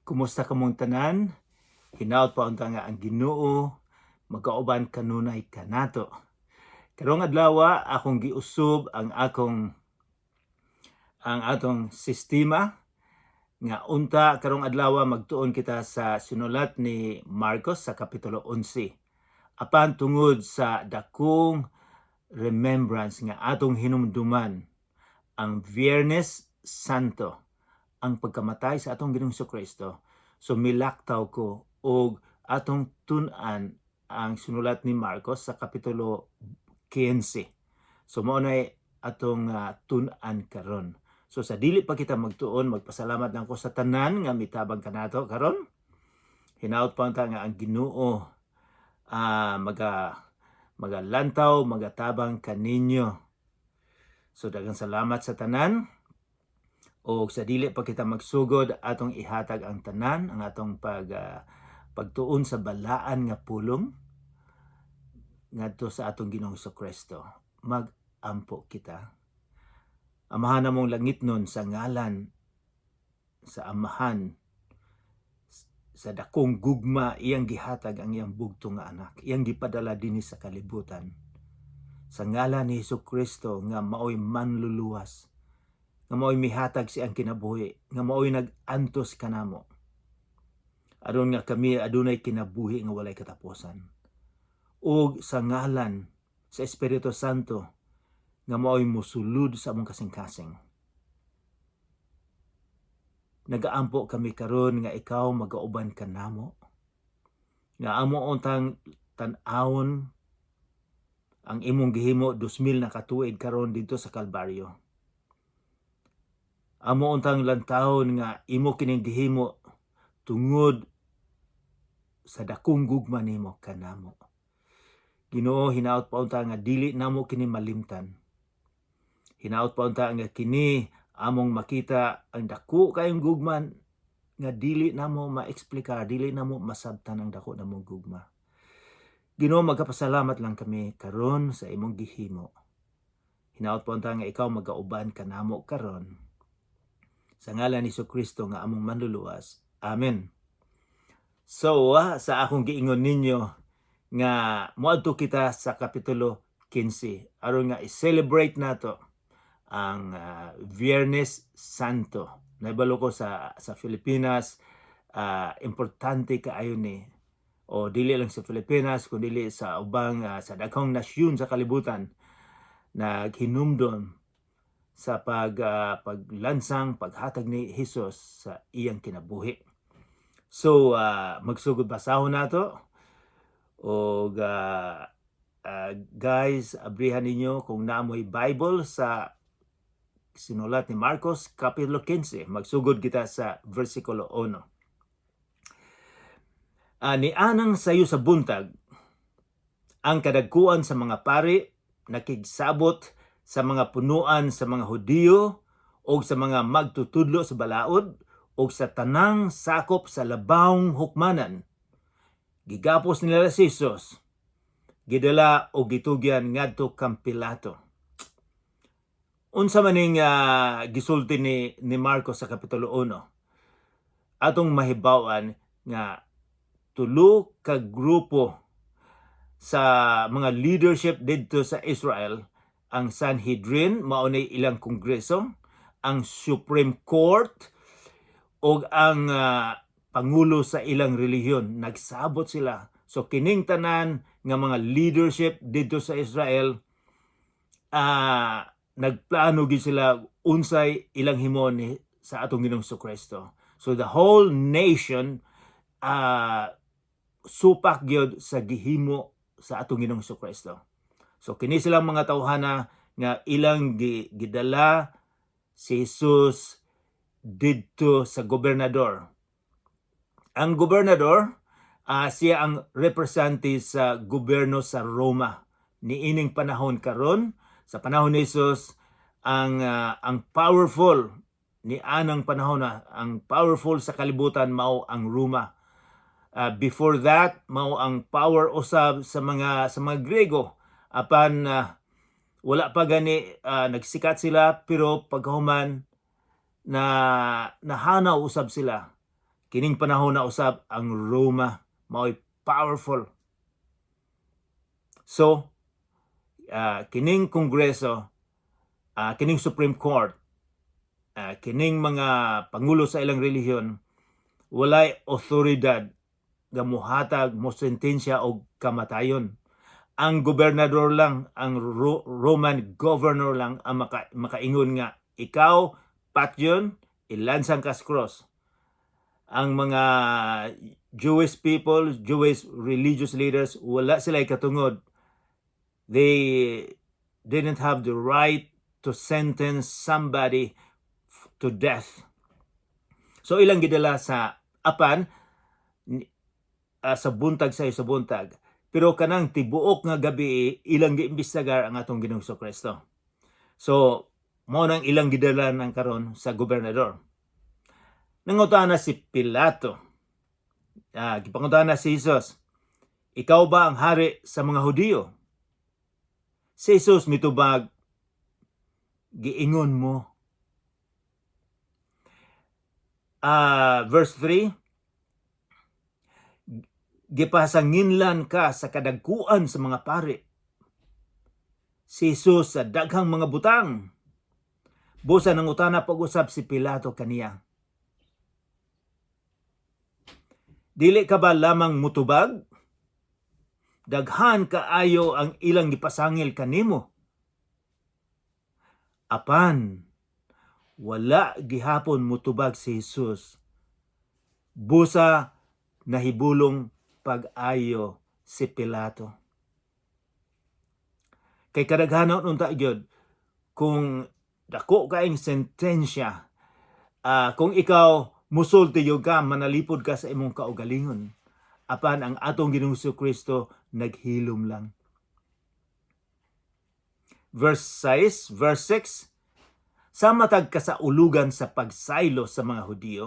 Kumusta kamong tanan? Hinaot pa unta nga ang Ginoo magauban kanunay kanato. Karong adlaw akong giusob ang atong sistema nga unta karong adlaw magtuon kita sa sinulat ni Marcos sa kapitulo 11. Apan tungod sa dakong remembrance nga atong hinumduman ang Viernes Santo, ang pagkamatay sa atong Ginoong Kristo. So milaktaw ko og atong tun-an ang sinulat ni Marcos sa kapitulo 15. So mao na atong tun-an karon. So sa dili pa kita magtuon, magpasalamat lang ko sa tanan nga mitabang kanato karon. Hinaot pa unta nga ang Ginoo magalantaw, magatabang kaninyo. So daghang salamat sa tanan. O sa dili pa kita magsugod, atong ihatag ang tanan, ang atong pagtuon sa balaan nga pulong ngadto sa atong Ginoong Kristo. Mag-ampo kita. Amahan namong langitnon, sa ngalan sa Amahan, sa dakong gugma iyang gihatag ang iyang bugtong nga anak, iyang gipadala dinhi sa kalibutan. Sa ngalan ni Hesus Kristo nga maoy manluluwas, nga maoy mihatag sa iyang kinabuhi, nga maoy nag-antos kanamo aron nga kami adunay kinabuhi nga walay katapusan, ug sa ngalan sa Espiritu Santo nga maoy musulod sa among kasing-kasing, nagaampo kami karon nga ikaw magauban kanamo, nga amo untang tan-awon ang imong gihimo 2000 na katuig karon didto sa Kalbaryo. Amo untang lantawon nga imo kining gihimo tungod sa dakong gugma nimo kanamo. Ginoo, hinaot pa unta nga dili namo kini malimtan. Hinaot pa unta nga kini among makita ang dako kayong gugma nga dili namo maeksplikar, dili namo masabtan ang dako namong gugma. Ginoo, magapasalamat lang kami karon sa imong gihimo. Hinaot pa unta nga ikaw magauban kanamo karon. Sa ngalan ni Kristo nga among manluluwas. Amen. So, sa akong giingon ninyo nga moadto kita sa kapitulo 15 aron nga i-celebrate nato ang Viernes Santo. Naibalo ko sa Pilipinas importante kaayo ni, o dili lang sa Pilipinas kundi sa ubang sa daghang nasyon sa kalibutan naghinumdom sa paglansang, paghatag ni Hesus sa iyang kinabuhi. So magsugod basahon nato og guys, abrihan ninyo kung naa moy Bible sa sinulat ni Marcos kapitulo 15. Magsugod kita sa versikulo 1. Nianang sayo sa buntag, ang kadagkuan sa mga pari nakigsabot sa mga punuan sa mga Hudiyo o sa mga magtutudlo sa balaod o sa tanang sakop sa labawng hukmanan. Gigapos nila si Jesus, gidala o gitugyan ngadto kang Pilato. Unsa maning gisulti ni Marcos sa kapitulo 1? Atong mahibaw-an nga tulo ka grupo sa mga leadership didto sa Israel: ang Sanhedrin, mao ni ilang kongreso, ang Supreme Court ug ang pangulo sa ilang relihiyon. Nagsabot sila. So kining tanan nga mga leadership didto sa Israel, nagplano gyud sila unsay ilang himon ni sa atong Ginoong Kristo. So the whole nation supak gyud sa gihimo sa atong Ginoong Kristo. So kini silang mga tawhana nga ilang gidala si Jesus didto sa gobernador. Ang gobernador, siya ang representative sa gobyerno sa Roma niining panahon karon. Sa panahon ni Jesus, ang powerful ni anang panahon na ang powerful sa kalibutan mao ang Roma. Before that, mao ang power usab sa mga Grego, apan wala pa gani nagsikat sila, pero pagkahuman na nahanaw usab sila. Kining panahon na usab, ang Roma mao'y powerful. So, kining kongreso, kining Supreme Court, kining mga pangulo sa ilang relihiyon, walay otoridad nga muhatag, mo sentensya og kamatayon. Ang gobernador lang, ang Roman governor lang ang makaingon nga ikaw patyon, ilansang kas cross. Ang mga Jewish people, Jewish religious leaders, wala sila katungod. They didn't have the right to sentence somebody to death. So ilang gidala sa apan sa buntag sa buntag. Pero kanang tibuok nga gabi, ilang giimbestigar ang atong Ginoong Kristo. So mao nang ilang gidala ng karon sa gobernador. Nangutana si Pilato. Gipangutana si Jesus, "Ikaw ba ang hari sa mga Hudiyo?" Si Jesus mitubag, "Giingon mo." Verse 3, "Gipasanginlan ka sa kadagkuan sa mga pari." Si Jesus sa daghang mga butang. Busa nangutana pag-usab si Pilato kaniya. "Dili ka ba lamang mutubag? Daghan kaayo ang ilang gipasangil kanimo." Apan wala gihapon mutubag si Jesus. Busa nahibulong pag-ayo si Pilato. Kay kadaghanon unta gyud kung dako kaing sentensya, kung ikaw musulti gyud ka, manalipod ka sa imong kaugalingon. Apan ang atong Ginoong Kristo naghilom lang. Verse 6, verse 6, sa matag kasaulugan sa pagsaylo sa mga Hudiyo.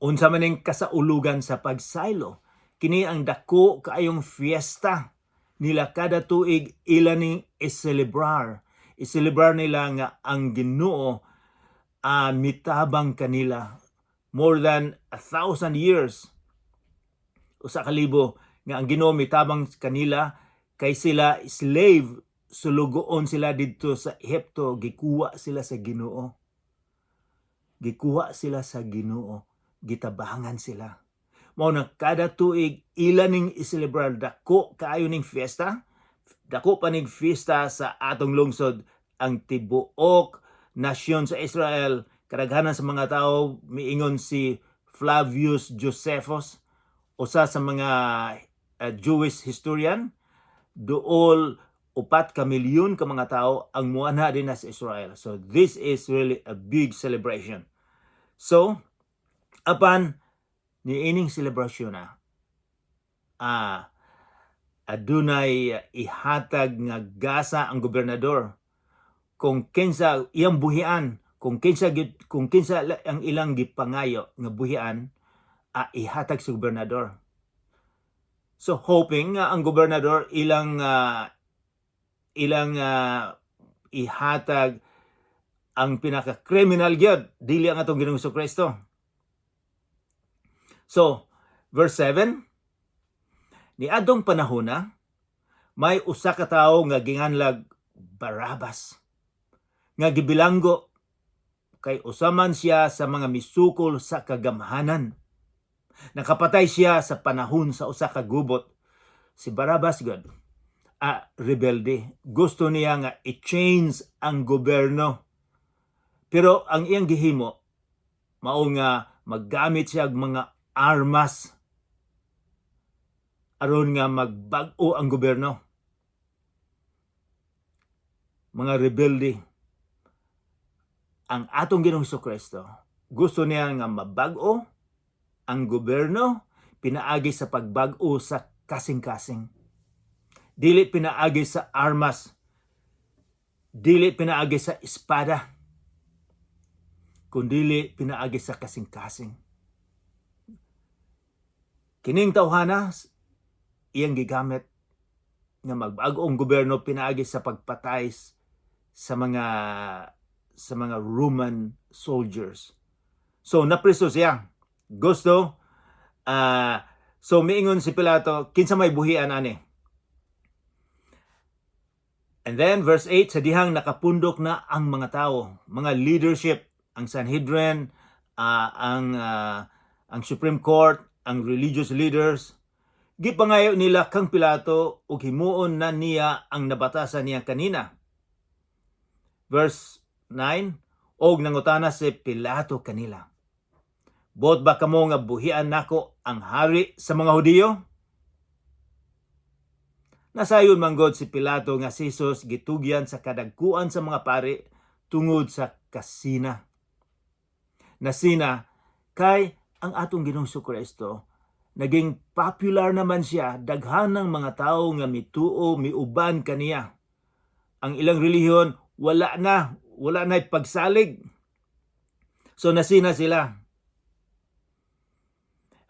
Unsa man ning kasaulugan sa pagsaylo? Kini ang dako kaayong fiesta nila kada tuig, ila ning i-celebrar. I-celebrar nila nga ang Ginoo mitabang kanila more than 1,000 years. 1,000 nga ang Ginoo mitabang kanila kay sila slave, sulugoon sila didto sa Ehipto, gikuha sila sa Ginoo. Gikuha sila sa Ginoo, gitabangan sila. Mao na kada tuig ila ning i-celebrar, dako kaayo ning fiesta, dako pa ning fiesta sa atong lungsod. Ang tibuok nasyon sa Israel, kadaghanan sa mga tao, miingon si Flavius Josephus, usa sa mga Jewish historian, duol 4 ka milyon ka mga tao ang muanha din na sa Israel. So this is really a big celebration. So apan niining selebrasyon na adunay ihatag nga gasa ang gobernador kung kinsa iyang buhian, kung kinsa ang ilang gipangayo nga buhian, ihatag sa gobernador. So hoping nga ang gobernador ilang ihatag ang pinaka-criminal gyud, dili ang atong Ginoong Kristo. So, verse 7, niadtong panahon na, may usa ka tawo nga ginganlag Barabas, nga gibilanggo kay usa man siya sa mga misukol sa kagamhanan. Nakapatay siya sa panahon sa usa ka gubot. Si Barabas gud, rebelde. Gusto niya nga i-change ang gobyerno. Pero ang iyang gihimo, mao nga maggamit siya og mga armas aron nga magbag-o ang gobyerno. Mga rebelde. Ang atong Ginoong Kristo, gusto niya nga mabag-o ang gobyerno pinaagi sa pagbag-o sa kasing-kasing. Dili pinaagi sa armas. Dili pinaagi sa espada. Kundili pinaagi sa kasing-kasing. Kining tawhana iyang gigamit nga magbag-ong gobyerno pinaagi sa pagpatay sa mga Roman soldiers. So napriso siya. gusto. So miingon si Pilato, kinsa may buhian ani? And then verse 8, sa dihang nakapundok na ang mga tao, mga leadership, ang Sanhedrin, ang Supreme Court, ang religious leaders, gipangayo nila kang Pilato ug himuon na niya ang nabatasan niya kanina. Verse 9, og nangutana si Pilato kanila, "Buot ba kamo nga buhian nako ang hari sa mga Hudiyo?" Nasayon manggod si Pilato nga si Jesus gitugyan sa kadagkuan sa mga pari tungod sa kasina. Nasina kay ang atong Ginoong Kristo naging popular naman siya, daghan ng mga tao nga mituo, miuban kaniya. Ang ilang relihiyon wala na pagsalig. So nasina sila.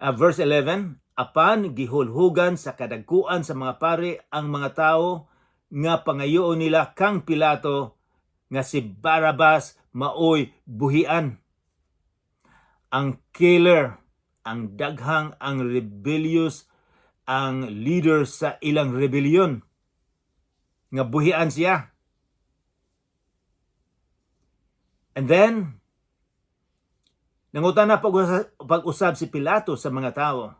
Verse 11, apan gihulhugan sa kadagkuan sa mga pari ang mga tao nga pangayoon nila kang Pilato nga si Barabas maoy buhian. Ang killer, ang daghang, ang rebellious, ang leader sa ilang rebellion nga buhian siya. And then nangutana pag-usab si Pilato sa mga tao,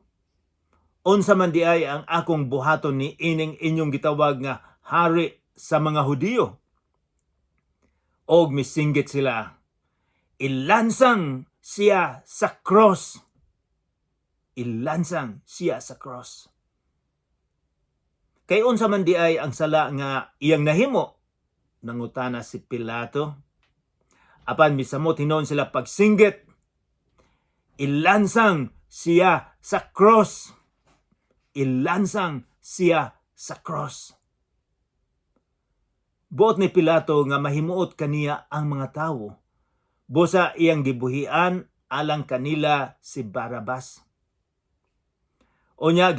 "Unsa man diay ang akong buhaton ni ining inyong gitawag nga hari sa mga Hudiyo?" Og misinggit sila, "Ilansang siya sa cross! Ilansang siya sa cross!" "Kay unsa man diay ang sala nga iyang nahimo?" nangutana si Pilato. Apan misamot hinuon sila pagsinggit, "Ilansang siya sa cross! Ilansang siya sa cross!" Buot ni Pilato nga mahimuot kaniya ang mga tawo. Busa iyang gibuhian alang kanila si Barabas. Unya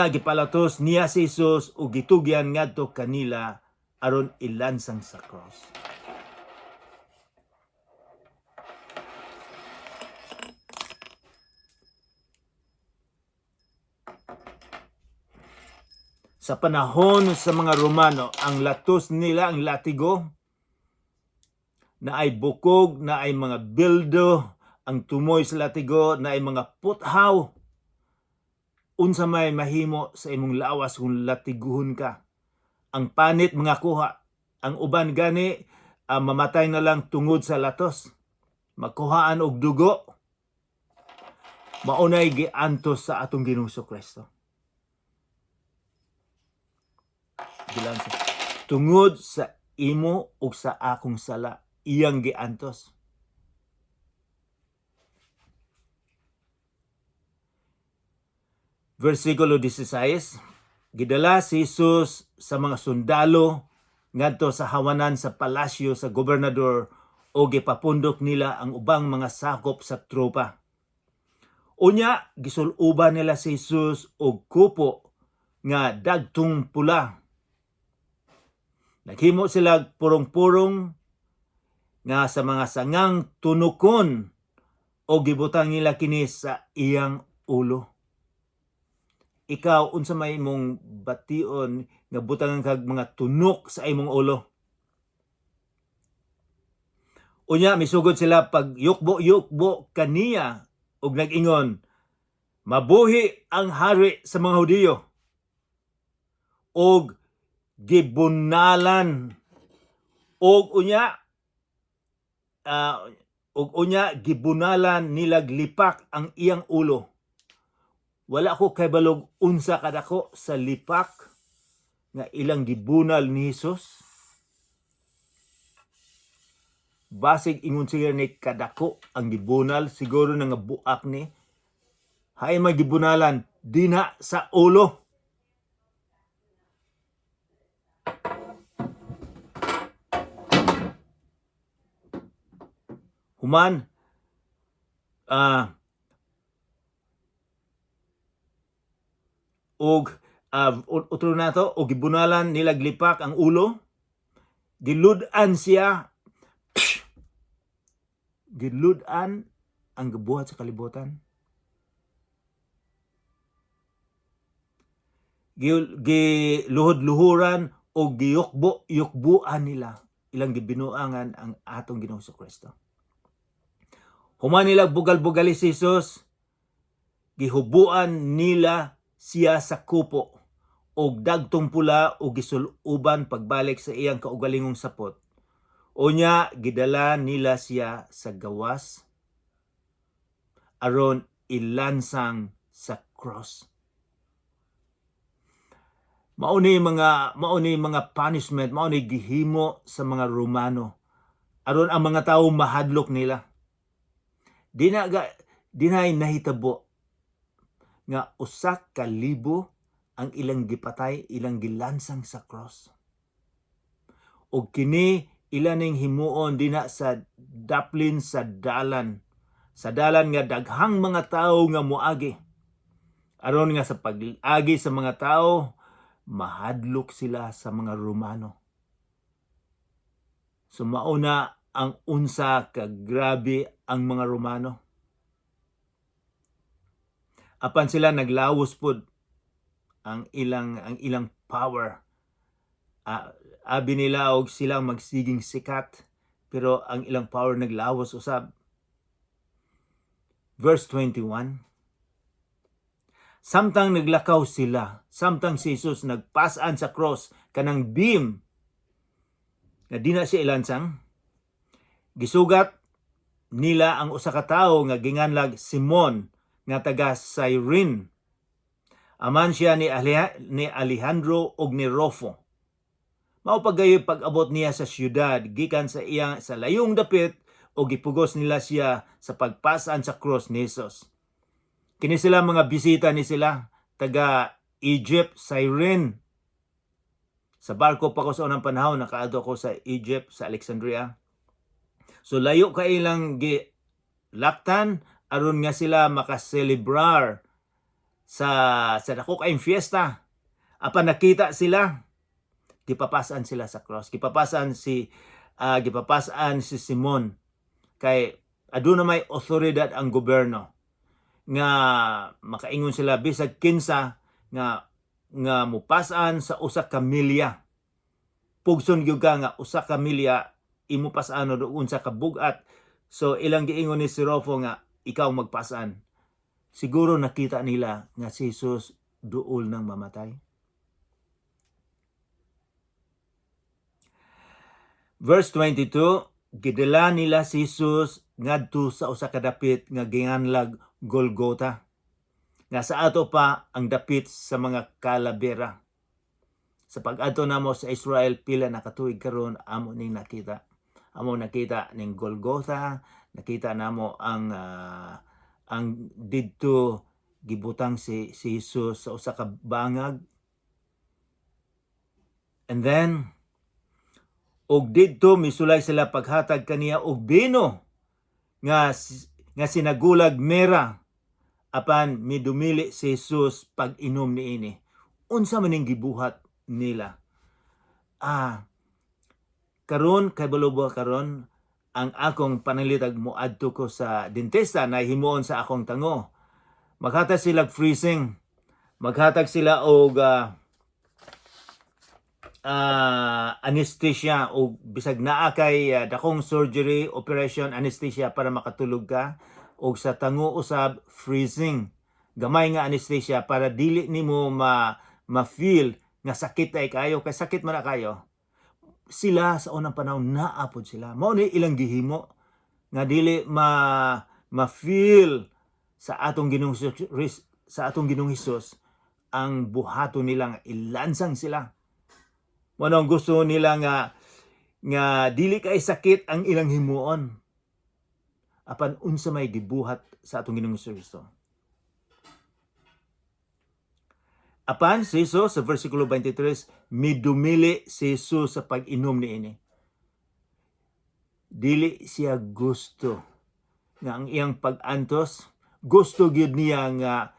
gipalatos niya si Jesus ug gitugyan ngadto kanila aron ilansang sa cross. Sa panahon sa mga Romano, ang latos nila, ang latigo, na ay bukog, na ay mga bildo, ang tumoy sa latigo, na ay mga puthaw. Unsa may mahimo sa imong lawas kung latiguhon ka? Ang panit mga kuha, ang uban gani mamatay na lang tungod sa latos. Makuhaan og dugo. Maunay giantos sa atong Ginoong Kristo. Gilansa. Tungod sa imo ug sa akong sala, iyang giantos. Versikulo 16, gidala si Jesus sa mga sundalo ngadto sa hawanan sa palasyo sa gobernador o gipapundok nila ang ubang mga sakop sa tropa. Unya, gisul-uban nila si Jesus og kupo nga dagtong pula. Naghimo sila purong-purong nga sa mga sangang tunukon o gibutang nila kini sa iyang ulo. Ikaw, unsa may imong bation nga butangan kag mga tunok sa imong ulo? Unya misugod sila pag yukbo-yukbo kaniya ug nag-ingon, "Mabuhi ang hari sa mga Hudiyo!" Og gibunalan og unya gibunalan nilag lipak ang iyang ulo. Wala ko kaybalog unsa kadako sa lipak nga ilang gibunal ni Jesus. Basig ingon sila ni kadako ang gibunal, siguro na nga buak ni. Hay magibunalan dinha sa ulo. Human og utro nato, og gibunalan nilag lipak ang ulo, gilud-an siya. Gilud-an ang gibuhat sa kalibutan. Giluhod-luhuran o giyukbo-yukbuan nila ilang gibinuangan ang atong Ginoong Kristo. Human nila bugal-bugali si Jesus, gihubuan nila siya sa kupo og dagtong pula o gisuluban pagbalik sa iyang kaugalingong sapot. Unya gidala nila siya sa gawas aron ilansang sa cross. Mao ni mga punishment, mao ni gihimo sa mga Romano aron ang mga tawo mahadlok nila. Di na ga dinay nahitabo nga 1,000 ang ilang gipatay, ilang gilansang sa cross. Og kini ila ning himuon dina sa daplin sa dalan. Sa dalan nga daghang mga tawo nga moagi. Aron nga sa pag-agi sa mga tawo, mahadlok sila sa mga Romano. So mauna ang unsa ka grabe ang mga Romano. Apan sila naglawos pod ang ilang power. Abi nila og silang magsiging sikat, pero ang ilang power naglawas usab. Verse 21. Samtang naglakaw sila, samtang si Jesus nagpasan sa cross kanang beam nga di na siya ilansang, gisugat nila ang usa ka tawo nga ginganlag Simon nga taga Cyrene. Aman siya ni Alejandro ug ni Rufo. Mao pagayoy pag-abot niya sa syudad gikan sa iyang sa layong dapit o gipugos nila siya sa pagpasan sa cross ni Jesus. Kini sila mga bisita ni sila taga Egypt, Cyrene. Sa barko pa ko sa unang panahon, nakaadto ko sa Egypt, sa Alexandria. So layo ka ilang gi laktan aron nga sila makaselebrar sa dako kayong fiesta. Apan nakita sila, gipapasan sila sa cross. Gipapasan si Simon kay aduna may otoridad ang gobyerno nga makaingon sila bisag kinsa nga mupasan sa 1 ka milya. Pugson gyud ka nga 1 ka milya imo pasan o unsa ka bugat. So ilang giingon ni si Rufo nga ikaw magpasan. Siguro nakita nila nga si Jesus duol nang mamatay. Verse 22, gidala nila si Jesus ngadto sa usa ka dapit nga ginganlag Golgota, nga sa ato pa ang dapit sa mga kalabera. Sa pag-adto namo sa Israel pila na katuig karon, amo ning nakita. Amo nakita ning Golgotha, nakita namo ang didto gibutang si Jesus sa usa ka bangag. And then og didto misulay sila paghatag kaniya og bino nga sinagulag mera, apan midumili si Jesus pag-inom niini. Unsa man ning gibuhat nila? Karon kay ba karon ang akong pananglitag moadto ko sa dentista na himuon sa akong tango. Maghatag sila freezing. Maghatag sila og anesthesia o bisag naa kay dakong surgery, operation, anesthesia para makatulog ka, og sa tango usab freezing. Gamay nga anesthesia para dili nimo ma ma-feel nga sakit ay kayo kay sakit man na kayo. Sila sa unang panahon naa pod sila. Mao ni ilang gihimo nga dili ma ma-feel sa atong Ginoong Hesus ang buhaton nila nga ilansang sila. Mao nang gusto nila nga dili kay sakit ang ilang himuon. Apan unsa may gibuhat sa atong Ginoong Hesus? Apan si Jesus sa versikulo 23, midumili si Jesus sa pag-inom niini. Dili siya gusto nga ang iyang pag-antos, gusto gyud niya nga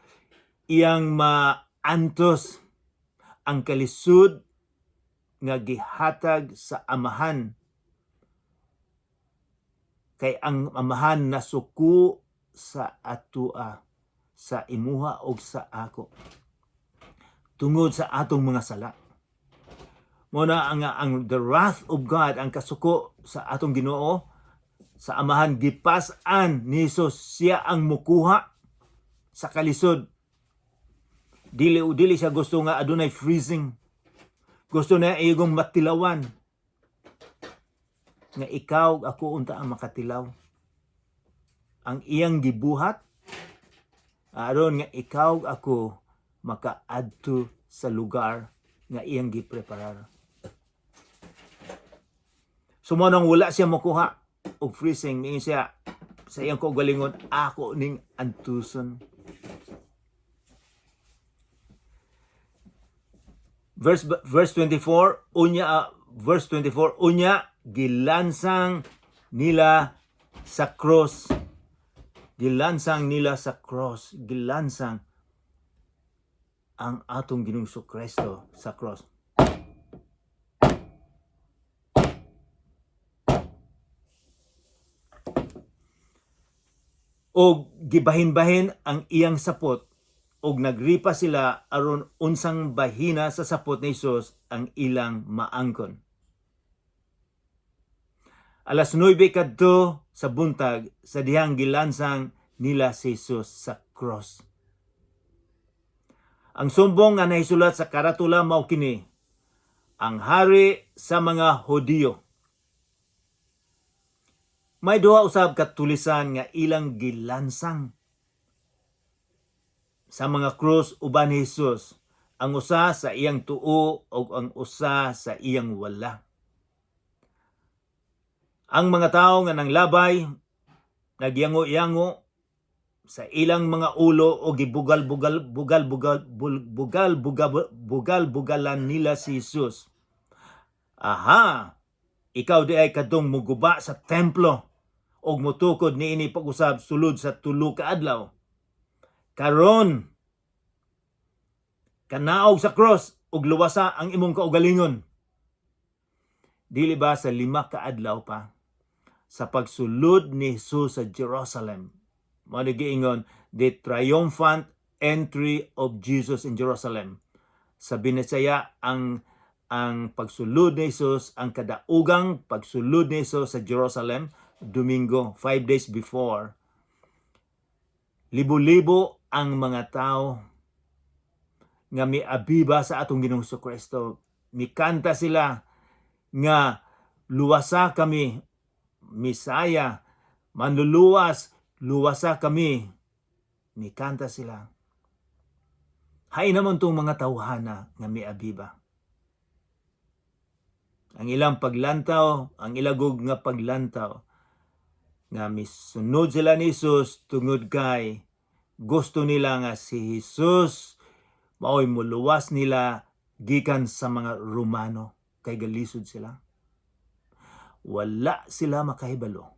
iyang maantos ang kalisod nga gihatag sa Amahan. Kay ang Amahan nasuko sa atua, sa imuha og sa ako, tungod sa atong mga sala. Mao na ang the wrath of God, ang kasuko sa atong Ginoo sa Amahan, gipas-an ni Jesus. Siya ang mukuha sa kalisod. Dili dili siya gusto nga adunay freezing. Gusto na iyong matilawan, nga ikaw, ako unta ang makatilaw. Ang iyang gibuhat aron nga ikaw, ako makaadto sa lugar nga iyang gipreparar. So mao nang wala siya makuha og freezing. Miingon siya sa iyang kaugalingon, "Ako ning antuson." Verse 24 unya, verse 24, unya gilansang nila sa cross. Gilansang nila sa cross. Gilansang ang atong Ginoong Kristo sa cross. Og gibahin-bahin ang iyang sapot og nagripa sila aron unsang bahina sa sapot ni Hesus ang ilang maangkon. Alas 9 kadto sa buntag sa dihang gilansang nila si Jesus sa cross. Ang sumbong nga nahisulat sa karatula mao kini: "Ang hari sa mga Hudiyo." May duha usab ka tulisan nga ilang gilansang sa mga krus uban ni Jesus. Ang usa sa iyang tuo ug ang usa sa iyang wala. Ang mga tawo nga nanglabay nagyango-yango sa ilang mga ulo o gibugal-bugal bugal bugal bugal bugal bugal bugalan nila si Jesus. "Aha, ikaw diay kadtong muguba sa templo og mutukod niini pag-usab sulod sa 3 ka adlaw. Karon kanaog sa cross ug luwasa ang imong kaugalingon." Dili ba sa 5 ka adlaw pa sa pagsulod ni Jesus sa Jerusalem? Mao ni giingon, the triumphant entry of Jesus in Jerusalem. Sa Binisaya, ang pagsulod ni Jesus, ang kadaugang pagsulod ni Jesus sa Jerusalem, Domingo, 5 days before. Libo-libo ang mga tao nga miabiba sa atong Ginoong Kristo. Mikanta sila nga "Luwasa kami, Misaya, manluluwas, luwasa kami." Mikanta sila. Hay naman tong mga tawhana nga miabiba. Ang ilang paglantaw, ang ilagog nga paglantaw, nga misunod sila ni Jesus tungod kay gusto nila nga si Jesus mao'y muluwas nila gikan sa mga Romano kay galisod sila. Wala sila makahibalo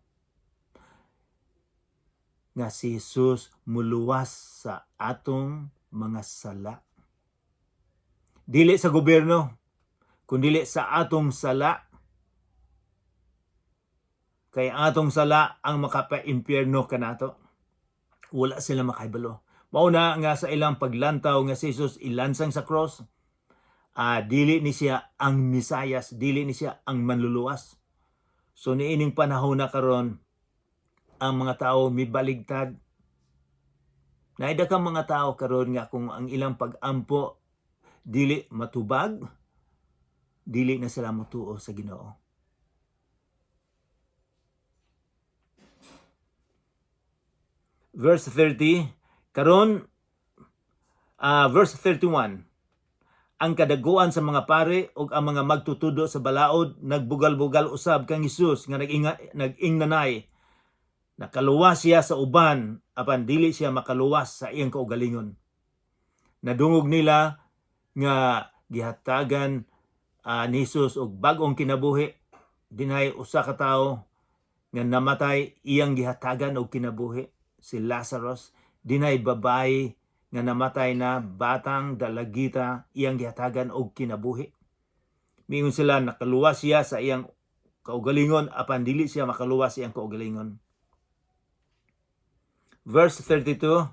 nga si Jesus muluwas sa atong mga sala. Dili sa gobyerno, kundili sa atong sala. Kay atong sala ang makapa-impyerno kanato. Wala sila makahibalo. Mao na nga sa ilang paglantaw nga si Jesus ilansang sa cross, dili ni siya ang Misayas, dili ni siya ang manluluwas. So niining panahon na karon, ang mga tao mibaligtad. Naida kang mga tao karon nga kung ang ilang pag-ampo dili matubag, dili na sila motuo sa Ginoo. Verse 30, karon verse 31, ang kadaguan sa mga pare ug ang mga magtutudo sa balaod nagbugal-bugal usab kang Hesus nga nag-ingnanay, "Nakaluwas siya sa uban, apan dili siya makaluwas sa iyang kaugalingon." Nadungog nila nga gihatagan ni Jesus og bag-ong kinabuhi. Dinhay usa ka tawo nga namatay, iyang gihatagan og kinabuhi, si Lazarus. Dinhay babayi nga namatay na, batang dalagita, iyang gihatagan og kinabuhi. Miingon sila, "Nakaluwas siya sa iyang kaugalingon apan dili siya makaluwas iyang kaugalingon. Verse 32,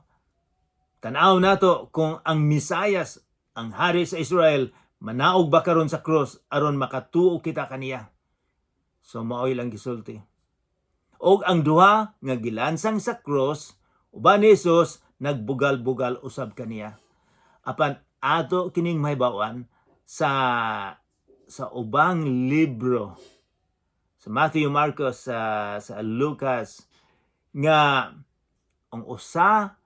"Tan-aw nato kung ang Mesayas, ang hari sa Israel, manaog ba karon sa krus aron makatuo kita kaniya." So maoy lang gisulti. Og ang duha nga gilansang sa krus uban ni Jesus nagbugal-bugal usab kaniya. Apan ato kining mahibaw-an sa ubang libro, sa Matthew, Marcos, sa Lucas, nga ang usa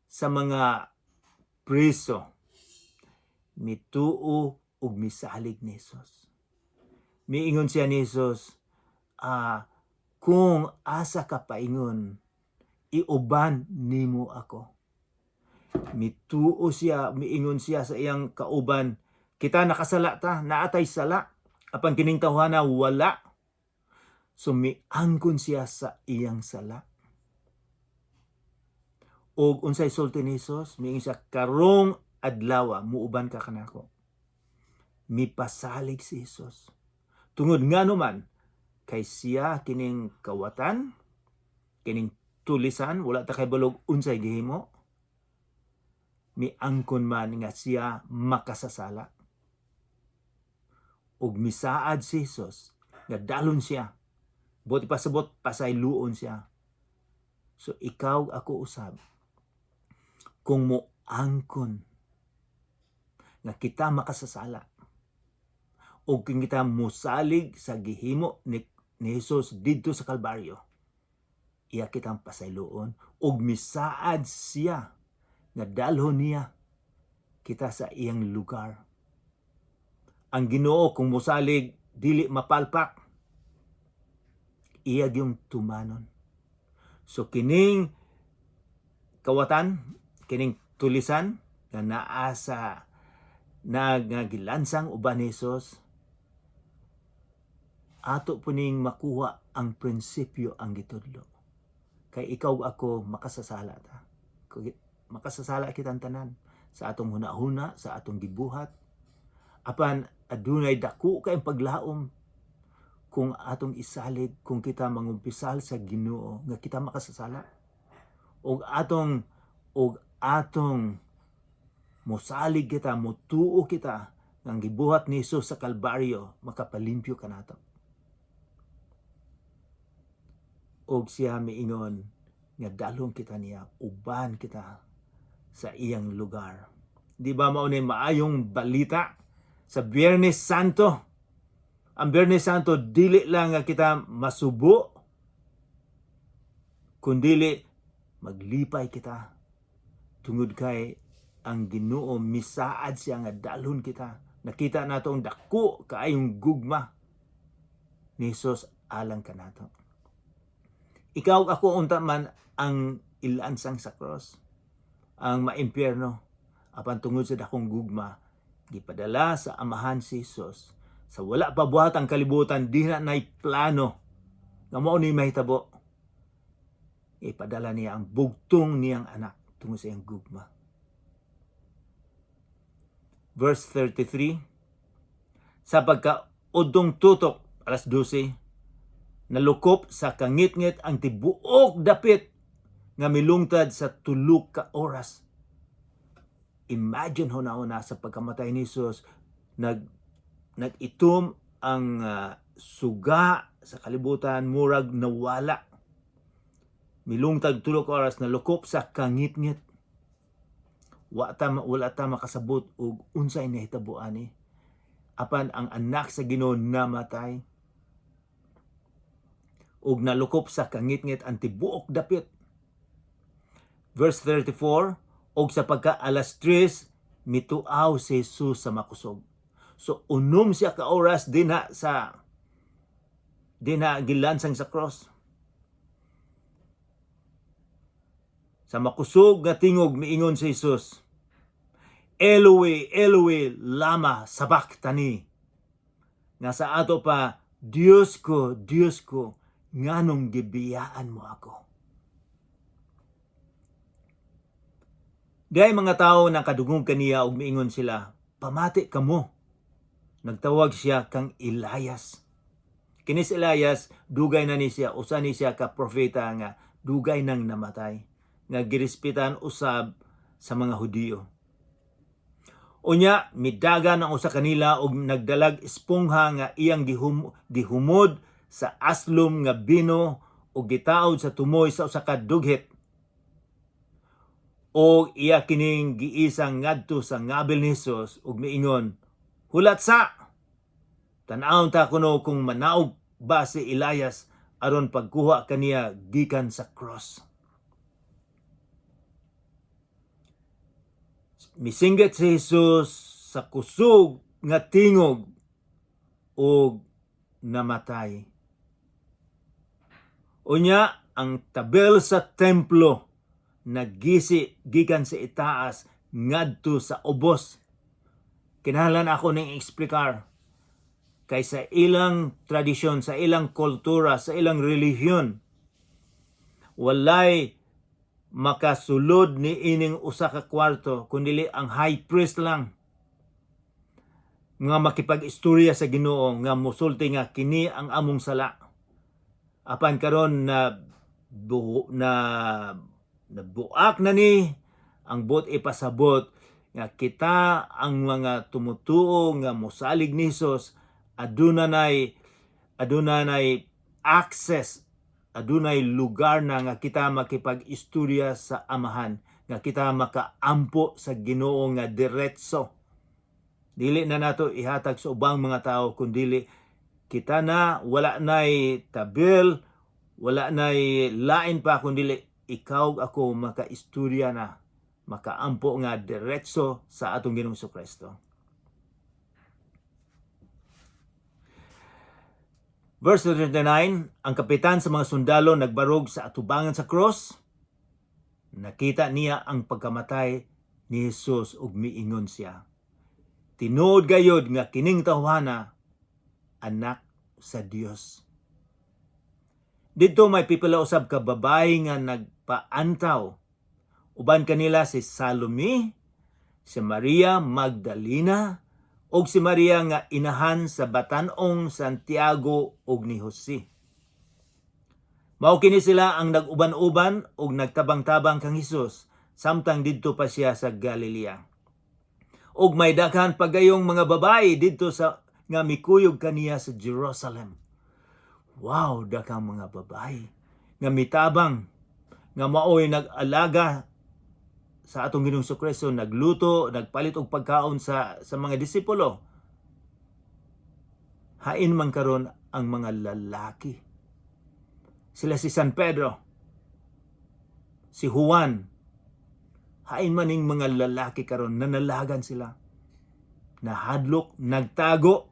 sa mga priso mituo ug misalig ni Jesus. Miingon siya ni Jesus, "Kung asa ka paingon, iuban nimo ako." Mituo siya, miingon siya sa iyang kauban, "Kita nakasala ta, naa tay sala, apan kining tawhana wala." So miangkon siya sa iyang sala. Og unsay sulti ni Jesus? Miingon siya, "Karong adlaw muuban ka kanako." Mipasalig si Jesus. Tungod nga naman kay siya kining kawatan, kining tulisan, wala ta kahibalog unsay gihimo. Miangkon man nga siya makasasala. Ug misaad si Jesus nga dalon siya. Buot ipasabot, pasayloon siya. So ikaw, ako usab, kung mo angkon nga kita makasasala o kung kita musalig sa gihimo ni Jesus didto sa Kalbaryo, iya kitang pasayloon ug misaad siya nga dalhon niya kita sa iyang lugar. Ang Ginoo, kung musalig, dili mapalpak, iya gyung tumanon. So kining kawatan, kining tulisan nga naa sa na nga gilansang uban ni Jesus, ato po ning makuha ang prinsipyo, ang gitudlo. Kay ikaw, ako, makasasala ta. Makasasala kitang tanan sa atong hunahuna, sa atong gibuhat. Apan adunay dako kay paglaom kung atong isalig, kung kita mangumpisal sa Ginoo nga kita makasasala ug atong mosalig kita, motuo kita nga ang gibuhat ni Jesus sa Kalbaryo makapalimpyo kanato. Og siya miingon nga dalhon kita niya, uban kita sa iyang lugar. Di ba mao ni maayong balita sa Biyernes Santo? Ang Biyernes Santo, dili lang nga kita masubo, kundili maglipay kita tungod kay ang Ginoo misaad siya nga dalhon kita. Nakita nato ang dako kaayong gugma ni Jesus alang kanato. Ikaw, ako unta man ang ilansang sa cross, ang maimpyerno. Apan tungod sa dakong gugma, gipadala sa Amahan si Jesus. Sa wala pa buhat ang kalibutan, di na nay plano nga mao ni mahitabo. Ipadala niya ang bugtong niyang anak tungod sa iyang gugma. Verse 33, sa pagka udtong tutok, alas 12, nalukop sa kangitngit ang tibuok dapit nga milungtad sa 3 ka oras. Imagine, huna-huna, sa pagkamatay ni Jesus, nag-itom ang suga sa kalibutan, murag nawala. Milungtad 3 ka oras, nalukop sa kangitngit. Wala ta makasabot og unsay nahitabo ani. Apan ang anak sa Ginoo namatay ug nalukop sa kangitngit ang tibuok dapit. Verse 34, og sa pagka alas 3, mituaw si Jesus sa makusog. So 6 siya ka oras dinha gilansang sa cross. Sa makusog nga tingog miingon si Jesus, "Eloi, Eloi, lama sabachthani?" Nga sa ato pa, "Diyos ko, Diyos ko, nganong gibiyaan mo ako?" Diay mga tao nakadungog kaniya ug miingon sila, "Pamati kamo. Nagtawag siya kang Elias." Kini si Elias, dugay na ni siya, usa ni siya ka propeta nga dugay nang namatay, nga girespetan usab sa mga Hudiyo. Unya, midagan ang usa kanila og nagdalag espongha nga iyang gihumod sa aslom nga bino ug gitaod sa tumoy sa usa ka dughit. O iya kining giisang ngadto sa ngabil ni Hesus ug miingon, "Hulat sa! Tan-awon ta kuno kung manaog ba si Elias aron pagkuha kaniya gikan sa cross." Misinggit si Jesus sa kusog nga tingog ug namatay. Unya, ang tabel sa templo nagisi gikan sa itaas ngadto sa ubos. Kinahanglan ako ning eksplikar kay sa ilang tradisyon, sa ilang kultura, sa ilang relihiyon, walay makasulod ni ining usa ka kwarto kundi ang high priest lang nga makipag-istorya sa Ginoo, nga musulti nga kini ang among sala. Apan karon na bu, na nabuak na ni ang buot ipasabot nga kita ang mga tumutuo nga mosalig ni Hesus aduna nay access, adunay lugar na nga kita makipag-istorya sa Amahan, nga kita makaampo sa Ginoo nga diretso. Dili na nato ihatag sa ubang mga tao, kundili kita na. Wala nay tabil, wala nay lain pa, kundili ikaw, ako, makaistorya na, makaampo nga diretso sa atong Ginoong Kristo. Verse 39, ang kapitan sa mga sundalo nagbarog sa atubangan sa cross. Nakita niya ang pagkamatay ni Jesus ug miingon siya, "Tinuod gayod nga kining tawhana anak sa Dios." Didto may pipila usab ka babae nga nagpaantaw. Uban kanila si Salome, si Maria Magdalena, ug si Maria nga inahan sa batan-ong Santiago ug ni Jose. Mao kini sila ang nag-uban-uban ug nagtabang-tabang kang Hesus samtang didto pa siya sa Galilea. Ug may daghan pagayong mga babae didto sa nga mikuyog kaniya sa Jerusalem. Wow, daghang mga babae nga mitabang, nga maoy nag-alaga sa atong Ginoong Kristo, nagluto, nagpalit og pagkaon sa mga disipulo. Hain man karon ang mga lalaki. Sila si San Pedro, si Juan. Hain man ning mga lalaki karon, nanalagan sila. Nahadlok, nagtago.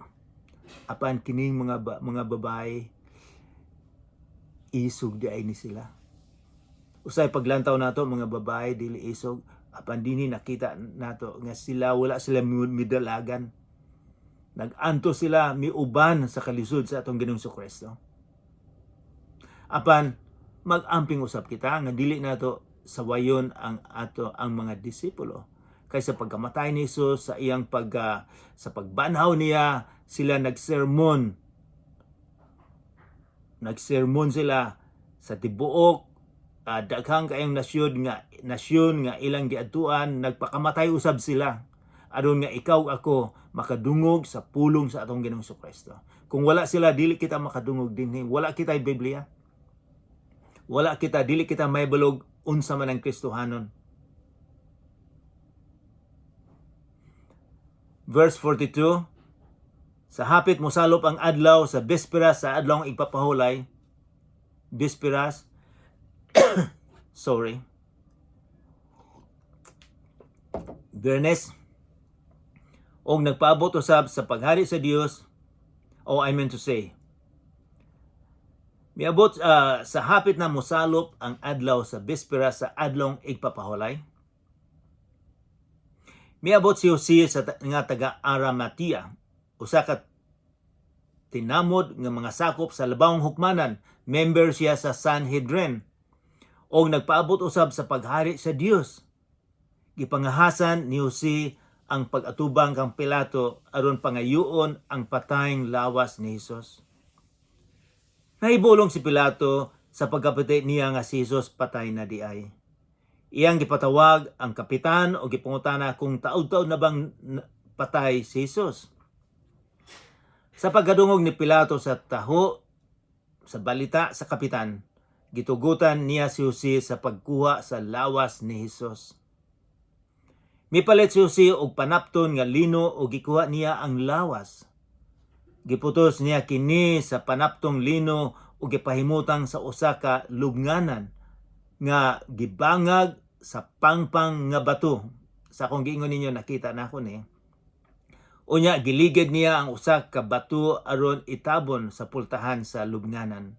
Apan kining mga babae, isog di ay ni sila. Usay paglantaw nato, mga babae dili isog, apan dinhi nakita nato nga sila, wala sila midalagan. Nag-anto sila, miuban sa kalisod sa atong Ginoong Kristo. Apan mag-amping usab kita nga dili nato sawayon ang ato ang mga disipulo. Kay sa pagkamatay ni Jesus, sa pagbanhaw niya, sila nagsermon. Nagsermon sila sa tibuok daghang kayong nasyon nga ilang giadtuan. Nagpakamatay usab sila aron nga ikaw, ako, makadungog sa pulong sa atong Ginoong Kristo. Kung wala sila, dili kita makadungog dinhi. Wala kita Biblia. Wala kita, dili kita mahibalo unsa man ang Kristohanon. Verse 42, sa hapit mosalop ang adlaw sa bisperas sa adlawng igpapahulay, bisperas, sorry, Biyernes, og nagpaabot usab sa paghari sa Dios, oh, I meant to say, miabot sa hapit na mosalop ang adlaw sa bisperas sa adlong igpapahulay. Miabot si Jose nga taga Arimatea, usa ka tinamod nga mga sakop sa labawong hukmanan, member siya sa Sanhedrin, og nagpaabot usab sa paghari sa Dios. Gipangahasan ni Jose ang pag-atubang kang Pilato aron pangayuon ang patayng lawas ni Hesus. Nahibulong si Pilato sa pagkapati niya nga si Jesus patay na diay. Iyang gipatawag ang kapitan o gipangutana kung taud-taud na bang patay si Jesus. Sa pagkadungog ni Pilato sa taho sa balita sa kapitan, gitugutan niya si Jose sa pagkuha sa lawas ni Jesus. Mipalit si Jose og panapton nga lino o gikuha niya ang lawas. Giputos niya kini sa panaptong lino o gipahimutang sa usa ka lubnganan nga gibangag sa pangpang nga bato. Sa akong giingon ninyo, nakita na ako ni. Unya giligid niya ang usa ka bato aron itabon sa pultahan sa lubnganan.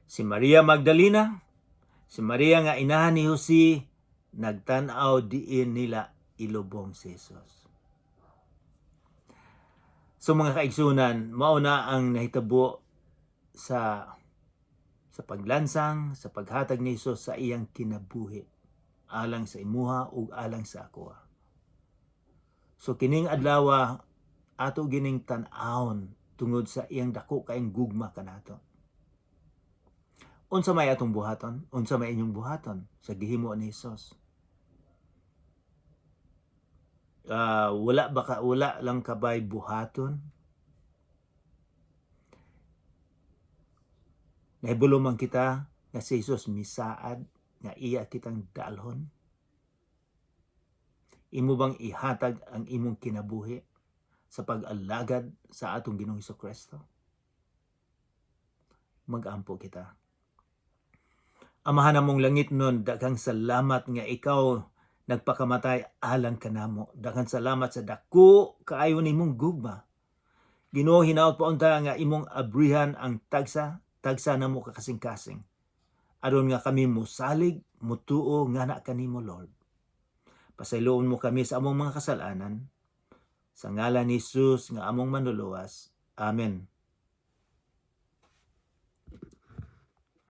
Si Maria Magdalena, si Maria nga inahan ni Jose, nagtan-aw diin nila ilubong si Jesus. So mga kaigsunan, mao na ang nahitabo sa paglansang, sa paghatag ni Jesus sa iyang kinabuhi alang sa imuha ug alang sa akoa. So kining adlawa, ato gining tan-awon tungod sa iyang dako kaayong gugma kanato. Unsa may atong buhaton? Unsa may inyong buhaton sa gihimo ni Jesus? Wala ba ka, wala lang kabay buhaton? Nahibulo man kita nga si Jesus misaad nga iya kitang dalhon. Imo bang ihatag ang imong kinabuhi sa pag-alagad sa atong Ginoong Kristo? Mag-ampo kita. Amahan namong langit nun, daghang salamat nga ikaw nagpakamatay alang kanamo. Daghang salamat sa dako kaayo nimong gugma. Ginoo, hinaot pa unta nga imong abrihan ang tagsa, tagsa namo ka kasing-kasing. Aron nga kami musalig, mutuo nga na kanimo, Lord. Pasayloon mo kami sa among mga kasalanan. Sa ngalan ni Jesus nga among manluluwas. Amen.